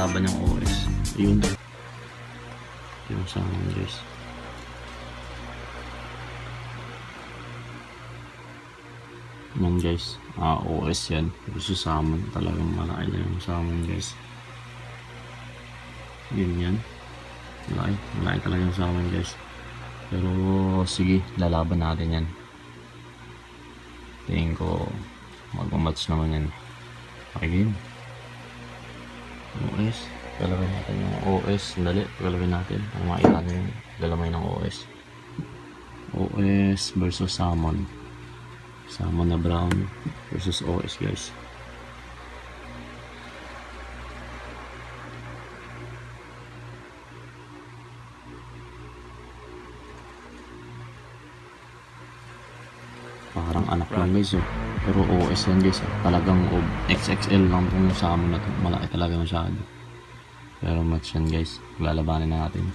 lalaban yung OS. Yun. Yung Samon guys. Yan guys. OS yan. Gusto Samon. Talagang malaki na yung Samon guys. Yun yan. Malaki. Malaki talaga yung Samon guys. Pero sige, lalaban natin yan. Tingin ko mag-match naman yan. Okay game. OS. Galawin natin yung OS. Dali. Galawin natin. Ang makita nyo yung galamay ng OS. OS versus Samon. Samon na brown versus OS guys. Parang anak lang guys oh. Pero OS yan guys oh. Talagang XXL lang itong Samon na ito. Malaki talaga masyado. Pero match yan guys. Lalabanin na natin.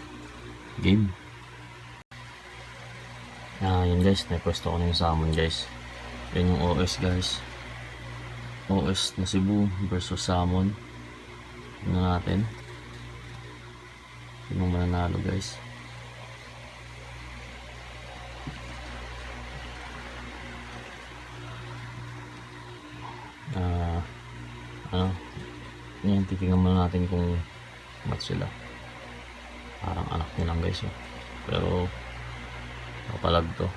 Game. Yun guys. Napwesto ko na yung Samon guys. Yan yung OS guys. OS na Cebu versus Samon. Yun na natin. Yun yung mananalo guys. Yan, titignan muna natin kung match sila. Parang anak nilang guys oh. Pero kapalag to.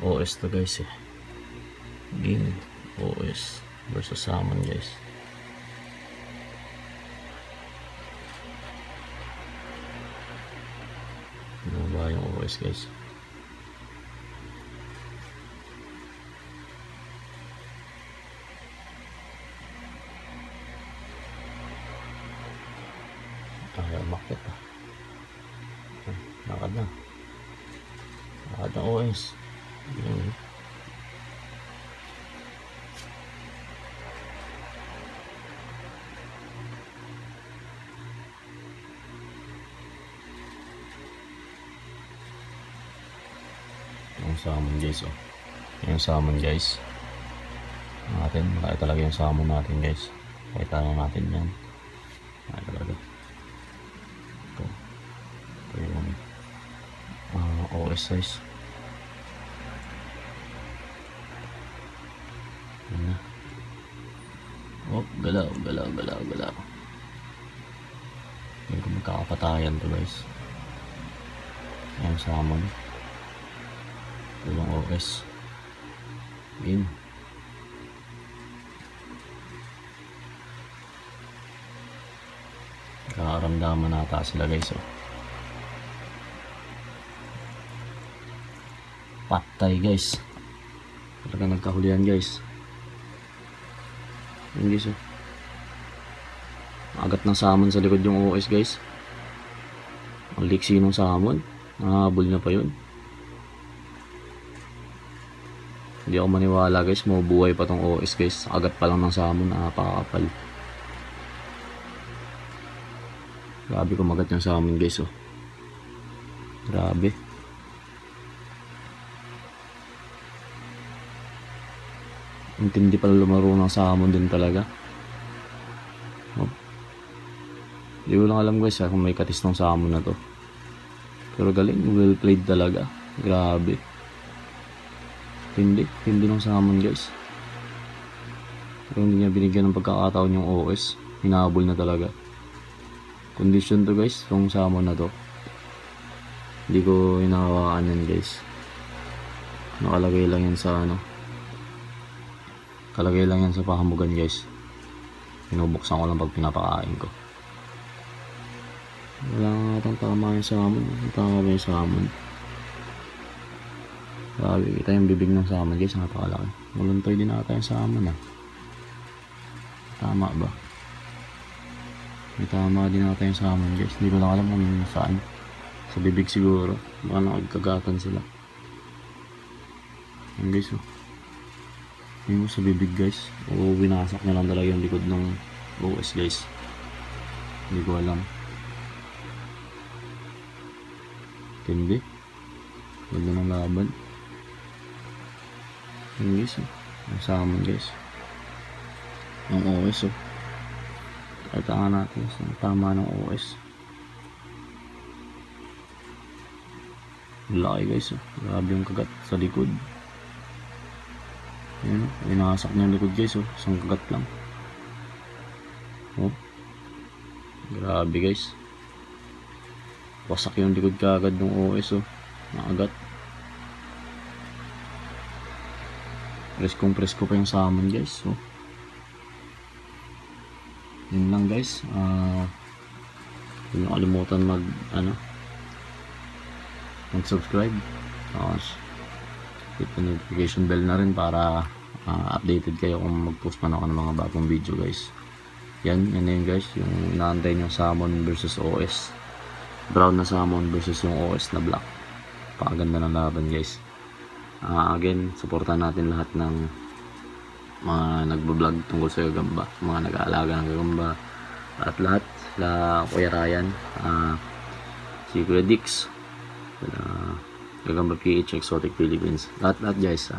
OS to guys eh. Game OS versus Samon guys. Ano ba yung OS guys? Ayaw makit ah. Nakad na. Nakad na OS. Yun. Yung Samon guys oh. Yung Samon guys. Natin, malaki talaga yung Samon natin guys. Kahit tanong natin yan. Malaki talaga. Ito yung OS size. Yan na. Oh, galaw. Hindi ko magkakapatayan to guys. Yan Samon. Ito yung OS. Game. Nakaramdaman nata sila guys oh. Patay guys. Talaga nagkahulihan guys. Yun guys oh. Agat ng Samon sa likod yung OS guys. Ang liksi ng Samon. Nahabol na pa yun. Hindi ako maniwala guys. Mabubuhay pa tong OS guys. Agat pa lang ng Samon. Napakakapal. Grabe kumagat yung Samon guys oh. Grabe. Intindi pala lumaro ng Samon din talaga. Oh. Hindi ko lang alam guys kung may katis ng Samon na to. Pero galing, well played talaga. Grabe. Hindi ng Samon guys. Pero hindi niya binigyan ng pagkakataon yung OS. Hinahabol na talaga. Condition to guys, itong Samon na to. Hindi ko hinahawakan yan guys. Nakalagay lang yan sa ano. Kalagay lang yan sa pahamugan guys. Pinubuksan ko lang pag pinapakain ko. Wala nga itong tama yung Samon. Tama ba yung Samon? Grabe, kita yung bibig ng Samon guys. Napakalaki. Muluntoy din ata yung Samon ah. Tama ba? May tama din ata yung Samon guys. Hindi ko lang alam kung saan. Sa bibig siguro. Baka nakagkagatan sila. Yan guys oh. Yung sa bibig guys. O winasak na lang talaga yung likod ng OS guys. Hindi ko alam. Tindi. Ganda ng laban. Yung guys oh. Yung Samon guys. Yung OS oh. Ito nga natin yung tama ng OS. Laki guys, oh. Grabe yung kagat sa likod. Ayan, oh. Inasak niya yung likod guys, oh. Isang kagat lang. Oh. Grabe guys. Wasak yung likod kaagad ng OS, oh. Nakagat. Presko pa yung Samon guys, oh. Yun lang guys. Huwag nyo kalimutan mag-subscribe. Hit the notification bell na rin para updated kayo kung mag-post man ako ng mga bagong video guys. Yan na yun guys, yung inaantay yung Samon versus OS. Brown na Samon versus yung OS na black. Pakaganda ng laban guys. Again, supportan natin lahat ng mga nagbablog tungkol sa Gagamba, mga nag-aalaga ng Gagamba, at lahat sila Kuya Ryan, si Kuya Dix, Gagamba PH Exotic Philippines, lahat guys.